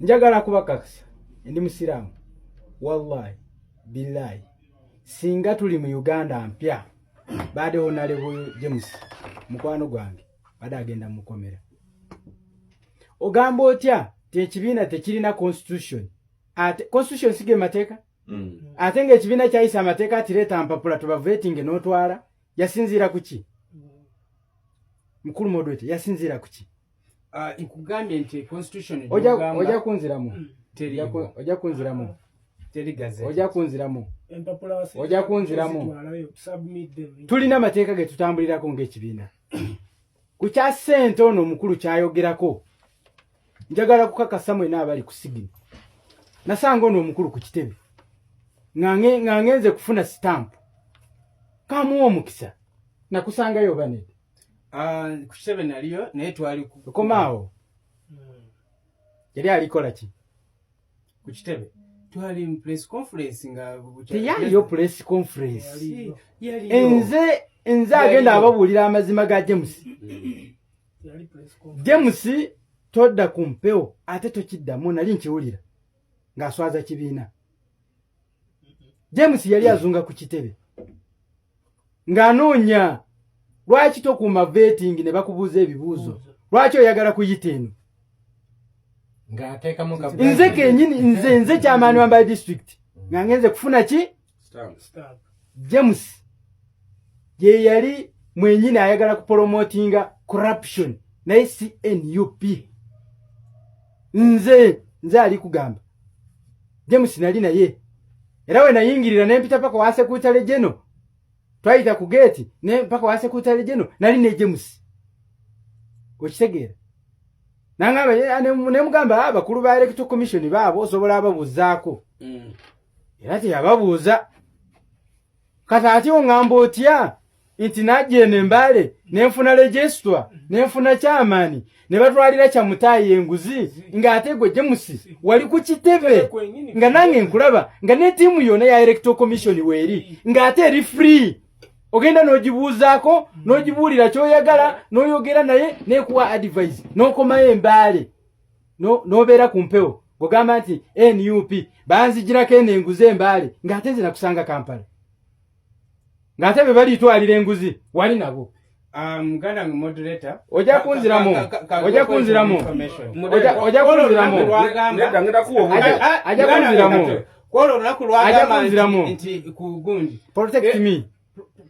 Njagala kubakakasa, ndi musiraamu, wallahi billahi, singa tuli mu Uganda mpya, baade Honorable James mukwano gwange bade agenda mukomera. Ogamba otya ti ekibiina tekirina constitution? Ate constitution sige mateeka. Ate ng'ekibiina kyayisa amateeka ati leeta mpapula tubavetinge n'otwala, yasinziira ku ki? Mukulu moderator, yasinziira ku ki? Ah, nkugambye nti constitution Ojja gy'ogamba ojja kunziramu. Teriiwo. Ojja kunziramu. Teri gazette. Ojja kunziramu. Empapula Ojja kunziramu. zitwalayo, submit them. Tulina amateeka ge tutambulirako ng'ekibiina. Ku kya ssente ono omukulu kyayogerako, njagala kukakasa mwena abali ku sigini, nasanga ono omukulu ku kitebe nga ngenze kufuna sitampu, kamuwa omukisa, nakusangayo oba nedda? Ah, ku kitebe naliyo, naye twali Okomaawo, yali alikola ki? Ku kitebe twali mu press conference nga Teyaliyo press conference. Si, yaliyo. Nze agenda ababuulira amazima ga James. Yali press conference. James, todda ku mpewo ate tokiddamu. Nali nkiwulira ng'aswaza kibiina. James yali azunga ku kitebe ng'anoonya lwaki tokuuma vetting ne bakubuuza ebibuuzo, lwaki oyagala kuyita eno. Ng'ateekamu ka Nze kenyini, nze chairman wa Mbale District, nga ngenze kufuna ki? Stamp. James ye yali mwenyini ayagala kupromotinga corruption, naye CNUP. Nze ali kugamba James nali naye, era we nayingirira nempita paka wa secretary general, twayita ku geeti ne paka wa secretary general, nali ne James, okitegeera? Nangamba nemugamba, "Ah, bakulu ba Electoral Commission baabo osobola ababuuzaako." Era teyababuuza. Kati ate oŋŋamba otya nti najja eno Embaale nenfuna registrar, nenfuna chairman, ne batwalira Kyamutaayi enguzi, ng'ate gwe James wali ku kitebe Kwenyini. nga nange nkulaba, nga ne ttiimu yonna ya Electoral Commission weeri, ng'ate eri free, ogenda n'ogibuuzaako n'ogibuulira ky'oyagala n'oyogera naye nekuwa advice, n'okomayo Embaale n'obeera ku mpewo ng'ogamba nti NUP banzigirako eno enguzi Embaale, ng'ate nze nakusanga Kampala, ng'ate be baliitwalira enguzi wali nabo. Muganda wange moderator. Ojja kunziramu. Ojja kunziramu. Ojja kunziramu. Nedda, ngenda kuwa obudde. Ajja kunziramu. Kwolwo olunaku Ajja lwagamba kunziramu. nti ku gundi Protect me.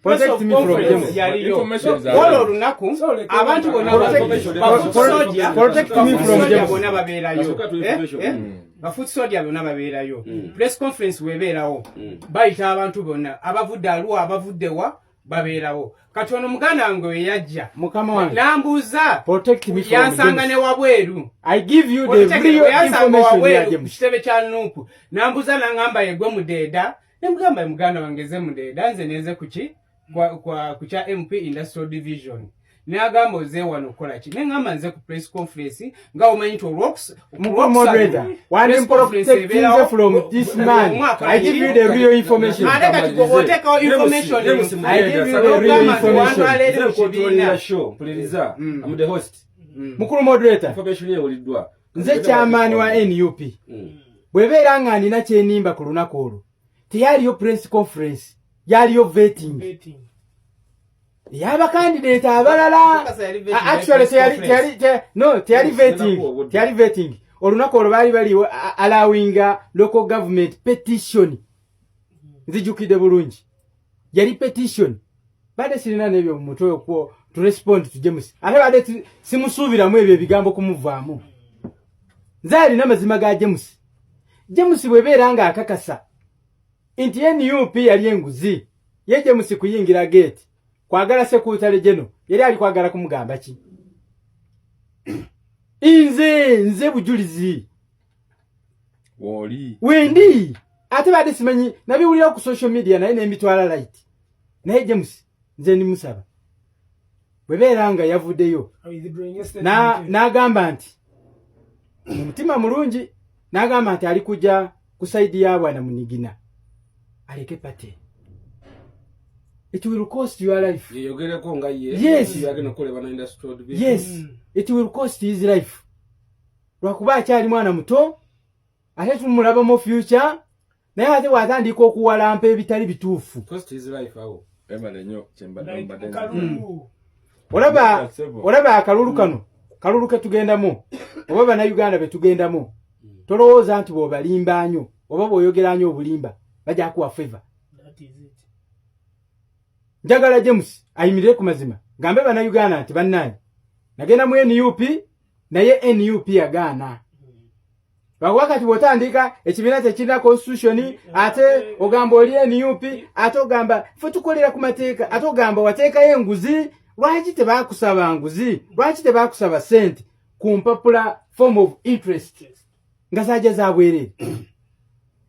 Protect me from conference James. yaliyo. Information zaabwe. Kwolwo olunaku abantu bonna Protect- Protect me from James. bonna babeerayo. Kasooka tu information. Ba foot soldier bonna babeerayo. Press conference webeerawo, bayita abantu bonna abavudde Aluwa, abavudde wa, babeerawo. Kati ono muganda wange we yajja Mukama wange. nambuuza, Protect me from yansanga James. ne wabweru. I give you the real Yansanga information here, wabweru ku James. kitebe kya NUP, nambuuza nangamba, "Yegwe Mudeeda?" Nemugamba, "Muganda wange, ze Mudeeda, nze nenze kuki ku kya MP Industrial Division." Nagamba, "Oze wano okukola ki?" Neŋŋamba, "Nze ku press conference, nga omanyi nti Mukulu moderator, wandi protecting from this man. I give you the real information. Ate kati gwe oteekawo information. I give you the real information. Wantwala eri mu kibiina. Show, mpuliriza. I'm the host. Mukulu moderator, Information ewuliddwa. nze chairman wa NUP. Bwebeera nga nina kyenimba, ku lunaku olwo teyaliyo press conference, yaliyo vetting Vetting. ey'abakandidate abalala. Kasa yali vetting, Actually, press conference. no, teyali vetting. Obudde. Teyali vetting. Olunaku olwo baali bali allowinga local government petition. Nzijukidde bulungi, yali petition. Badde sirina n'ebyo mu mutwe okwo to respond to James, ate badde simusuubiramu ebyo ebigambo kumuvaamu. Nze alina amazima ga James. James bwebeera ng'akakasa nti NUP yali enguzi, ye James kuyingira gate kwagala secretary general, yali ali kwagala kumugamba ki? Nze bujulizi. Woli. Wendi ate badde simanyi, nabiwulira ku social media naye nembitwala light. Naye James nze ndimusaba, bwebeera nga yavuddeyo Withdrawing a statement. n'agamba nti mu mutima mulungi, n'agamba nti ali kujja ku side ya bwana Munigina, aleke party. It will cost your life. Yeyogereko nga ye. Yes. Yagenda okukolebwa na industrial division. Yes, it will cost his life, lwakuba akyali mwana muto. Ate tumulabamu future, naye ate bw'atandika okuwalampa ebitali bituufu. Cost his life awo. Webale nnyo kyembadde Like mbadde mukalulu. Olaba Sebo. olaba akalulu kano, kalulu ke tugendamu, oba Bannayuganda be tugendamu, tolowooza nti bw'obalimba nnyo oba bw'oyogera nnyo obulimba bajja kuwa favor. That is it. Njagala James ayimirire ku mazima, gambe Bannayuganda nti bannange, nagenda mu NUP, naye NUP yagaana. Lwakuba kati bw'otandika ekibiina tekirina constitution, ate ogamba oli NUP, ate ogamba ffe tukolera ku mateeka, ate ogamba wateekayo enguzi. Lwaki tebakusaba nguzi? Lwaki tebakusaba sente ku mpapula form of interest nga zajja zabwerere?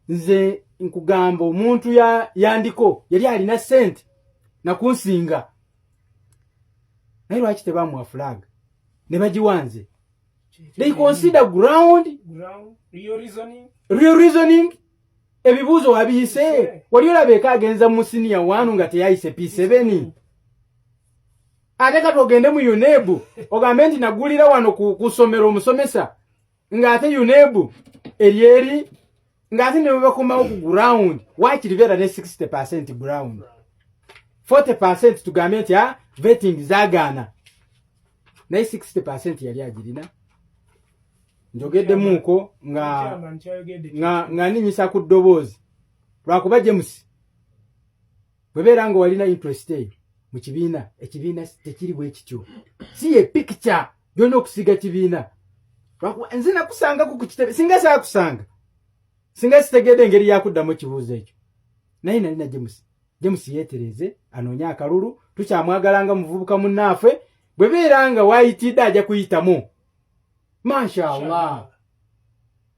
Nze nkugamba, omuntu yandiko yali alina sente nakunsinga, naye lwaki tebamuwa flag ne bagiwanze? They consider ground. Ground, real reasoning. Real reasoning. Ebibuuzo wabiyise? Wali olabeeko agenza mu senior one nga teyayise P7? Ate kati ogende mu UNEB ogambe nti nagulira wano ku ssomero omusomesa, ng'ate UNEB eri eri, ng'ate ne bwe bakomawo ku ground, wakiri beera ne 60% ground, 40% tugambe nti a vetting zagaana, naye 60% yali agirina. Njogeddemuuko nga Chairman kyayogedde. nga ninyisa ku ddoboozi, lwakuba James bwebeera nga walina interest eyo mu kibiina, ekibiina tekiri bwe kityo, si ye picture gyolina okusiiga kibiina. Lwakuba nze nakusangako ku kitebe, singa saakusanga, singa sitegedde engeri yakuddamu ekibuuzo ekyo. Naye nalina James. James yeetereze, anoonye akalulu. Tukyamwagala nga muvubuka munnaafe. Bwe beera nga waayitidde, ajja kuyitamu, mashallah,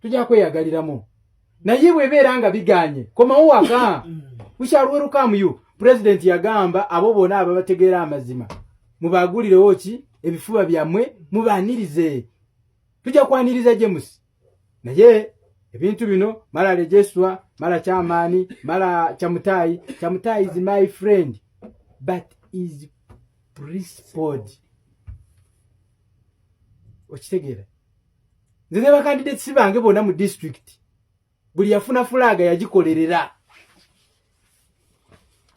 tujja kweyagaliramu. Naye bwebeera nga biganye, komawo waka. We shall welcome you. President yagamba abo bonna ababategeera amazima, mubagulirewo ki ebifuba byammwe, mubaanirize. Tujja kwaniriza James, naye ebintu bino mala regeswa, mala kyamaani, mala Kyamutayi. Kyamutayi is my friend, but is principled. Okitegeera? Nze ne ba candidates bange bonna mu district, buli yafuna flag yagikolerera.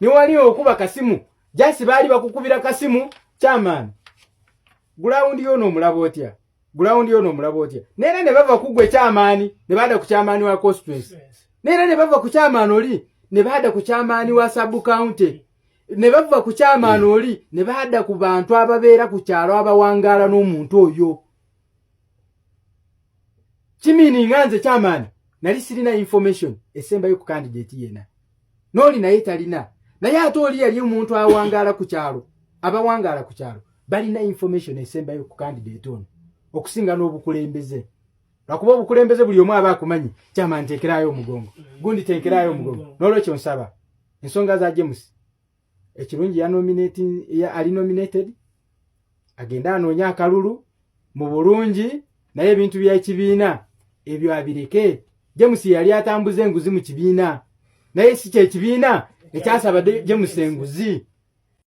Niwali okuba kasimu jasi, baali bakukubira kasimu, "Chairman, ground yono omulaba otya? Ground yono omulaba otya?" Neera ne bava ku gwe chairman ne baada ku chairman wa constituency, neera ne bava ku chairman oli ne baada ku chairman wa sub county, ne bava ku chairman oli ne baada ku bantu ababeera ku kyalo abawangaala n'omuntu oyo. Kimininga nze chairman nali sirina information esembayo ku candidate yena, n'oli naye talina, naye ate oli yali omuntu awangaala ku kyalo. Abawangaala ku kyalo balina information esembayo ku candidate ono okusinga n'obukulembeze, lwakuba obukulembeze buli omu aba akumanyi. Chairman, nteekerayo omugongo gundi, teekerayo omugongo. N'olwekyo nsaba ensonga za James, ekirungi ali nominated, agende anoonye akalulu mu bulungi, naye ebintu by'ekibiina ebyo abireke. James yali atambuza enguzi mu kibiina, naye si kyekibiina ekyasaba James enguzi.